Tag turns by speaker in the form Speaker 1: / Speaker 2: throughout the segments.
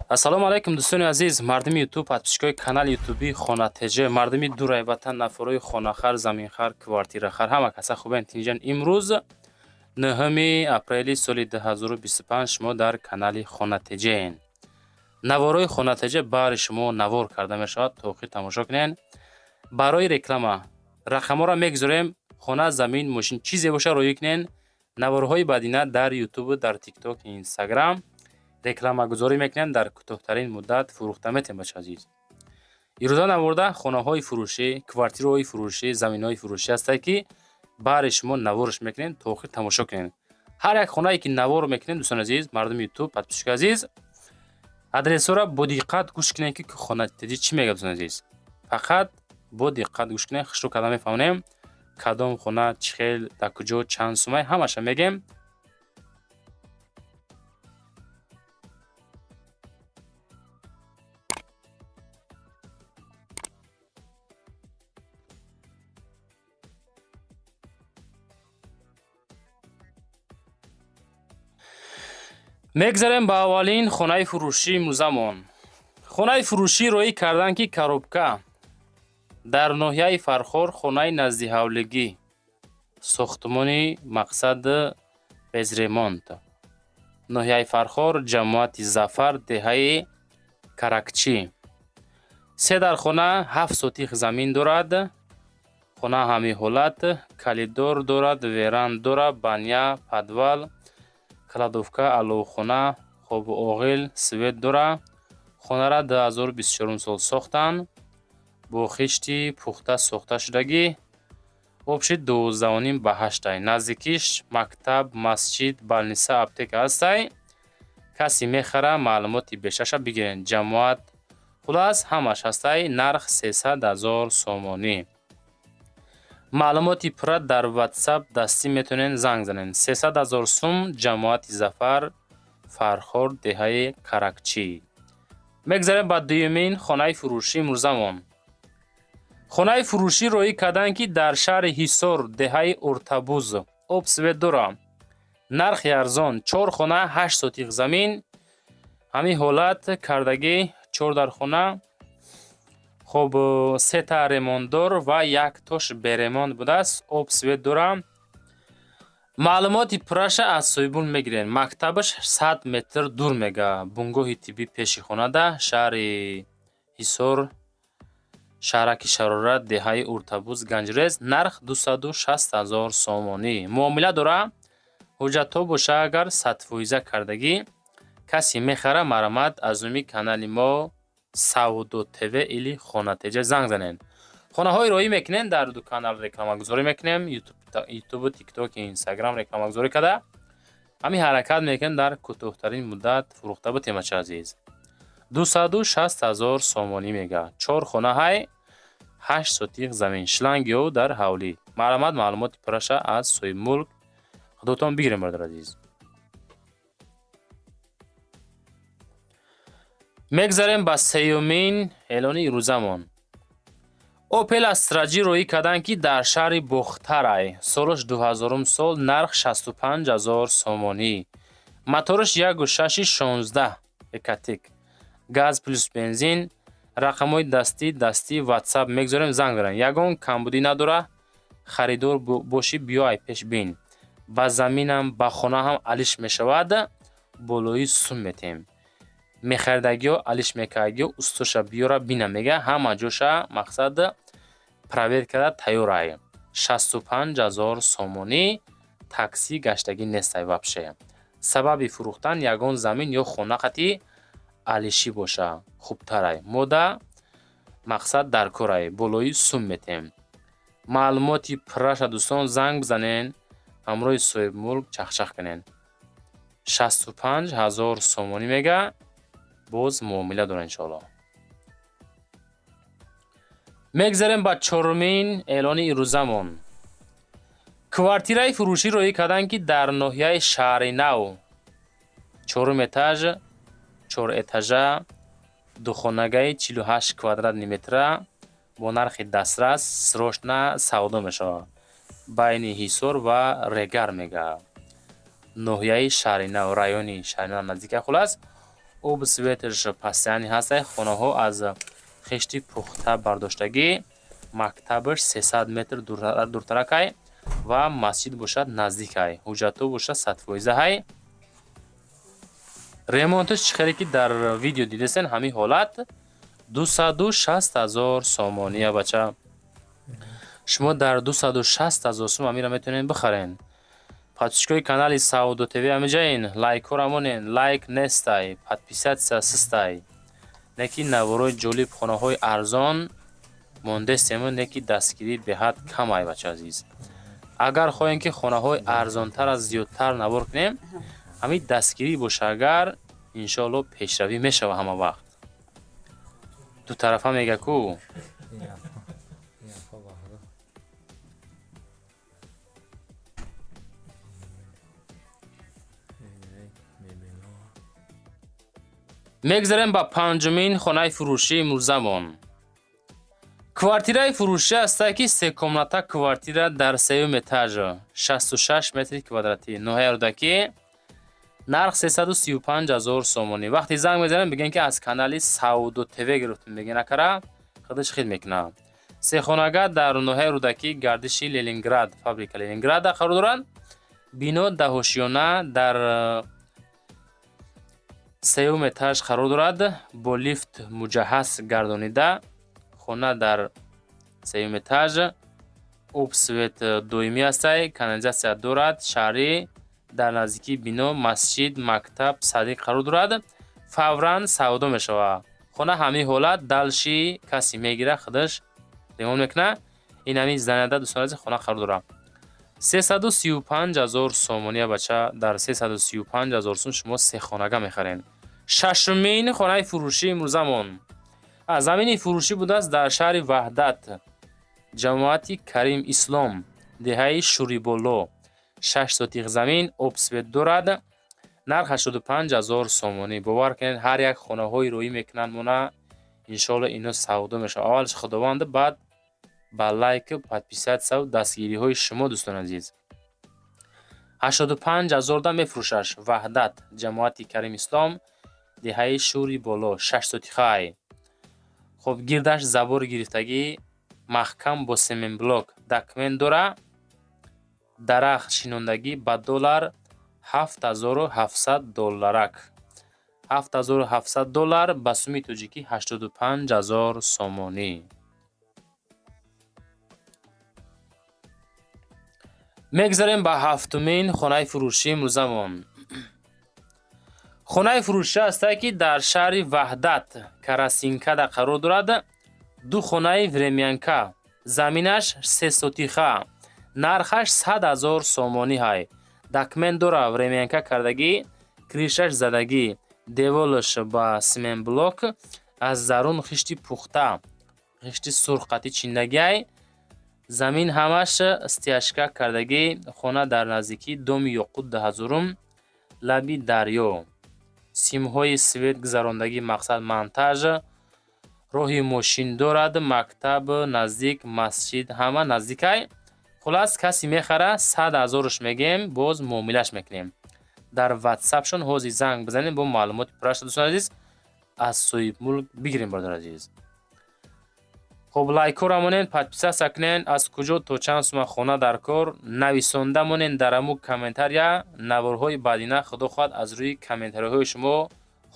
Speaker 1: Ассалому алайкум, дӯстони азиз, мардуми Ютуб, подписчикои канали ютуби Хона ТЖ, мардуми дурай ватан, нафарои хонахар, заминхар, квартирахар, ҳама каса хубен, тинҷан. Имрӯз 9 апрели соли 2025 шумо дар канали Хона ТЖ. Наворои Хона ТЖ баҳри шумо навор карда мешавад, то охир тамошо кунед. Барои реклама рақамҳоро мегузорем, хона, замин, мошин, чизе боша роӣ кунед. Наворҳои баъдина дар Ютубу дар Тикток, Инстаграм рекламагузорӣ мекунем, дар кӯтоҳтарин муддат фурӯхта метем, бача азиз. Ирӯза наворда хонаҳои фурӯшӣ, квартираҳои фурӯшӣ, заминҳои фурӯшӣ ҳастанд, ки баҳри шумо наворш мекунем, то охир тамошо кунед. Ҳар як хонае ки навор мекунем, дӯстони азиз, мардуми Ютуб, подписчикои азиз, адресҳоро бо диққат гӯш кунед, ки Хона ТЖ чӣ мегӯяд, дӯстони азиз. Фақат бо диққат гӯш кунед, хушрӯ карда мефаҳмонем, кадом хона, чӣ хел, дар куҷо, чанд сумай, ҳамаша мегем. Мегзарем ба аввалин хонаи фурӯшии музамон. Хонаи фурӯшӣ роӣ кардан, ки коробка дар ноҳияи Фархор, хонаи наздиҳавлигӣ, сохтмони мақсад без ремонт. Ноҳияи Фархор, ҷамоати Зафар, деҳаи Каракчӣ. Се дар хона, 7 сотих замин дорад. Хона ҳамин ҳолат, коридор дорад, веранда дорад, баня, подвал, кладовка, аловхона, хобу оғил, свет дорад. Хонаро 2024 сол сохтанд. Бо хишти пухта сохта шудагӣ. Общий 12,5 ба 8-ай. Наздикиш мактаб, масҷид, больница, аптека ҳастай. Касе мехара, маълумоти бештарша бигиред. Ҷамоат, хулас, ҳамаш ҳастай. Нарх 300 000 сомонӣ. Маълумоти пурра дар Ватсап дастӣ метавонед занг занед. 300 000 сум, ҷамоати Зафар, Фархор, деҳаи Каракчӣ. Мегзарем ба дуюмин хонаи фурӯшии имрӯзамон. Хонаи фурӯшӣ роӣ карданд, ки дар шаҳри Ҳисор, деҳаи Уртабуз, об, свет дорад. Нархи арзон, чор хона, 8 сотих замин. Ҳамин ҳолат кардагӣ, чор дар хона. Хоб, сета ремонтдор ва як тош беремонт будааст. Об, свет дорад. Маълумоти пурраша аз соҳибмулк мегирем. Мактабаш 100 метр дур мега. Бунгоҳи тиббӣ пеши хонада, шаҳри Ҳисор, шаҳраки Шарора, деҳаи Уртабуз, Ганҷрез. Нарх 260 000 сомонӣ. Муомила дорад. Ҳуҷҷатҳо боша агар 100-фоиза кардагӣ. Касе мехара, марҳамат, аз номи канали мо Савдо ТВ или Хона ТЖ занг занед. Хонаҳои роӣ мекунем, дар ду канал рекламагузорӣ мекунем, Ютубу, Тикток, Инстаграм рекламагузорӣ карда. Ҳамин ҳаракат мекунем, дар кӯтоҳтарин муддат фурӯхта бутем, бача азиз. 260 000 сомонӣ мега. Чор хона ҳай, 8 сотих замин, шланги об дар ҳавлӣ. Марҳамат, маълумоти пурраша аз соҳибмулк худотон бигирем, бародари азиз. Мегзарем ба сеюмин эълони ирӯзамон. Опел Астра Ҷи роӣ карданд, ки дар шаҳри Бохтарай, солаш 2000 сол, нарх 65 000 сомонӣ. Мотораш 1,6 16 Ecotec. Газ плюс бензин, рақамҳои дастӣ Ватсап мегузорем, занг занед. Ягон камбудӣ надорад. Харидор бошӣ, биё ай пеш бин. Ба заминам, ба хона ҳам алиш мешавад, болои сум метем. Мехаридагиҳо, алиш мекардагиҳо устоша биёра бина мега, ҳама ҷоша мақсад проверка карда тайёрай. 65 000 сомонӣ, таксӣ гаштагӣ нестай вообще. Сабаби фурӯхтан ягон замин ё хона қатъи алишӣ боша хубтарай. Мода мақсад дар корай, болои сум метем. Маълумоти пурраша, дӯстон, занг бизанед, ҳамроҳи соҳибмулк чахчах кунед. 65 000 сомонӣ мега, боз муомила дорад, иншоалло. Мегзарем ба чорумин эълони ирӯзамон. Квартираи фурӯшӣ роӣ карданд, ки дар ноҳияи Шаҳринав, чорум этаж, чор этажа, духонагаи 48 квадратный метра бо нархи дастрас срочно савдо мешавад. Байни Ҳисор ва Регар мега. Ноҳияи Шаҳринав, райони Шаҳринав наздика, хулас. Об, светаш постоянный ҳастай. Хонаҳо аз хишти пухта бардоштагӣ. Мактабаш 300 метр дуртаракай ва масҷид бошад наздикай. Ҳуҷҷатҳо бошад 100%-ҳай. Ремонташ чӣ хеле ки дар видео дидесен, ҳамин ҳолат 260 000 сомония, бача. Шумо дар 260 000 сум амира метавонед бихарен. Подписчикои канали Савдо ТВ ҳамиҷаин, лайкҳоро монен, лайк нестай, подписаться систай. Неки наворои ҷолиб, хонаҳои арзон мондестему, неки дастгирӣ беҳад камай, бача азиз. Агар хоҳем, ки хонаҳои арзонтар аз зиёдтар навор кунем, ҳамин дастгирӣ боша агар, иншоалло, пешравӣ мешава ҳама вақт. Дутарафа мега ку.
Speaker 2: Яфа баҳра. Мебело.
Speaker 1: Мегзарем ба панҷумин хонаи фурӯшии имрӯзамон. Квартираи фурӯшӣ ҳастае, ки секомната квартира дар сеюм этаж, 66 метри квадратӣ, ноҳияи Рӯдакӣ, нарх 335 ҳазор сомонӣ. Вақте занг мезанем, бигӯем, ки аз канали Савдо ТВ гирифтем, мегӯем, акара худаш хид мекунад. Сехонага дар ноҳияи Рӯдакӣ, гардиши Ленинград, фабрика Ленинграда қарор дорад. Бино даҳошёна дар сеюм этаж қарор дорад, бо лифт муҷаҳҳаз гардонида. Хона дар сеюм этаж, об, свет доимӣ ҳастай, канализатсия дорад шаҳрӣ. Дар наздикии бино масҷид, мактаб, садиқ қарор дорад. Фавран савдо мешавад. Хона ҳамин ҳолат, дальше касе мегирад, худаш ремонт мекунад. Ин ҳамин зданияда, дӯстони азиз, хона қарор дорад. 335 000 сомония, бача. Дар 335 000 сум шумо сехонага мехаред. Шашумин хонаи фурӯшии имрӯзамон замини фурӯшӣ будааст дар шаҳри Ваҳдат, ҷамоати Карим Ислом, деҳаи Шӯриболо. 6 сотих замин, об, свет дорад, нарх 85 000 сомонӣ. Бовар кунед, ҳар як хонаҳои роӣ мекунанд мона, иншоалло, ино савдо мешавад. Аввалш Худованд, баъд ба лайку подписатсияву дастгириҳои шумо, дӯстони азиз. 85 000 да мефурӯшаш. Ваҳдат, ҷамоати Карим Ислом, деҳаи Шӯри Боло, 6 сотихай. Хоб, гирдаш забори гирифтагӣ, маҳкам бо семенблок, документ дора. Дарахт шинондагӣ ба доллар 7700 долларак, 7700 доллар, ба суми тоҷикӣ 85 000 сомонӣ. Мегзарем ба ҳафтумин хонаи фурӯшии имрӯзамон. Хонаи фурӯшӣ ҳастае, ки дар шаҳри Ваҳдат, Карасинкада қарор дорад. Ду хонаи времянка, заминаш сесотиха, нархаш 100 000 сомонӣ ҳай. Документ дора, времянка кардагӣ, крышаш задагӣ, деволаш ба семенблок, аз дарун хишти пухта, хишти сурх қатӣ чиндагиай. Замин ҳамаш стяжка кардагӣ. Хона дар наздикии доми Ёқут дуҳазорум, лаби дарё. Симҳои свет гузарондагӣ, мақсад монтаж. Роҳи мошин дорад, мактаб наздик, масҷид ҳама наздикай. Хулас, касе мехара, 100 000-ш мегӯем, боз муомилаш мекунем. Дар ватсапшон ҳозир занг бизанем, бо маълумоти пурраша, дӯстони азиз, аз соҳибмулк бигирем, бародари азиз. Хоб, лайкҳоро монед, подписаться кунед. Аз куҷо то чанд сума хона дар кор нависонда монед дар ҳамун комментария. Наворҳои баъдина, худо хоҳад, аз рӯи комментариҳои шумо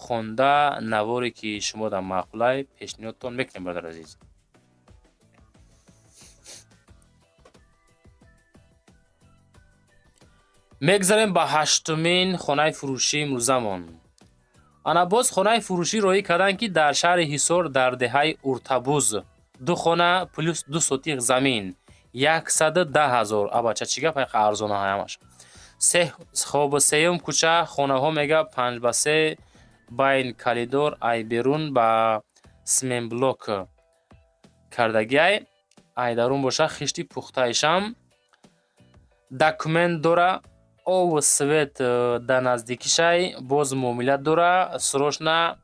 Speaker 1: хонда, наворе ки шумо дар маъқулай, пешниҳодтон мекунем, бародари азиз. Мегзарем ба ҳаштумин хонаи фурӯшии имрӯзамон. Ана боз хонаи фурӯшӣ роҳӣ карданд, ки дар шаҳри Ҳисор, дар деҳаи Уртабуз, ду хона плюс 2 сотих замин, 110 000. Абача, чӣ гап, айқа арзона ҳамаш. Хоб, сеюм кӯча хонаҳо мега, 5 ба 3, байн коридор, ай берун ба семенблок кардагиай, ай дарун боша хишти пухтаишам. Документ дора, об, свет дар наздикишай, боз муомила дора, срочно.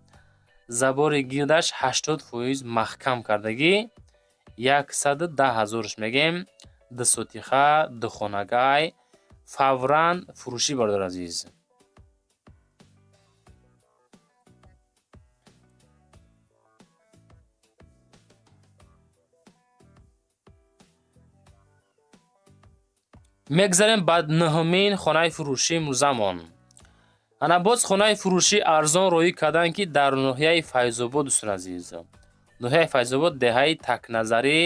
Speaker 1: Забори гирдаш 80% маҳкам кардагӣ. 110 000-ш мегем, дусотиха, духонагай, фавран фурӯшӣ, бародари азиз. Мегзарем ба нуҳумин хонаи фурӯшии имрӯзамон. Ана боз хонаи фурӯшӣ арзон роӣ карданд, ки дар ноҳияи Файзобод, дӯстони азиз, ноҳияи Файзобод, деҳаи Такназарӣ,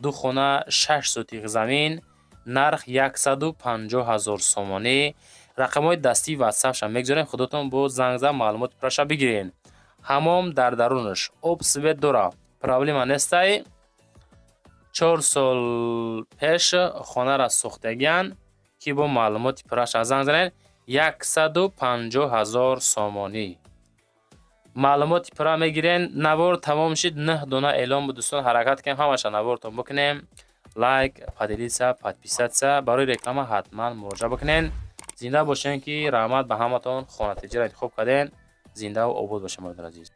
Speaker 1: ду хона, 6 сотих замин, нарх 150 000 сомонӣ. Рақамҳои дастии ватсапша мегузорем, худотон бо занг зад, маълумоти пурраша бигирен. Ҳамом дар дарунаш, об, свет дора, проблема нестай. 4 сол пеш хонара сохтагиян, ки бо маълумоти пурраша занг занед. 150 000 сомонӣ, маълумоти пурра мегирен. Навор тамом шид, нӯҳ дона эълон буд, дӯстон. Ҳаракат кунем, ҳамаша навортон бикунем. Лайк, поделиться, подписаться. Барои реклама ҳатман муроҷиат бикунен. Зинда бошен, ки раҳмат ба ҳаматон, Хонатиҷиро интихоб карден. Зиндаву обод бошед, модари азиз.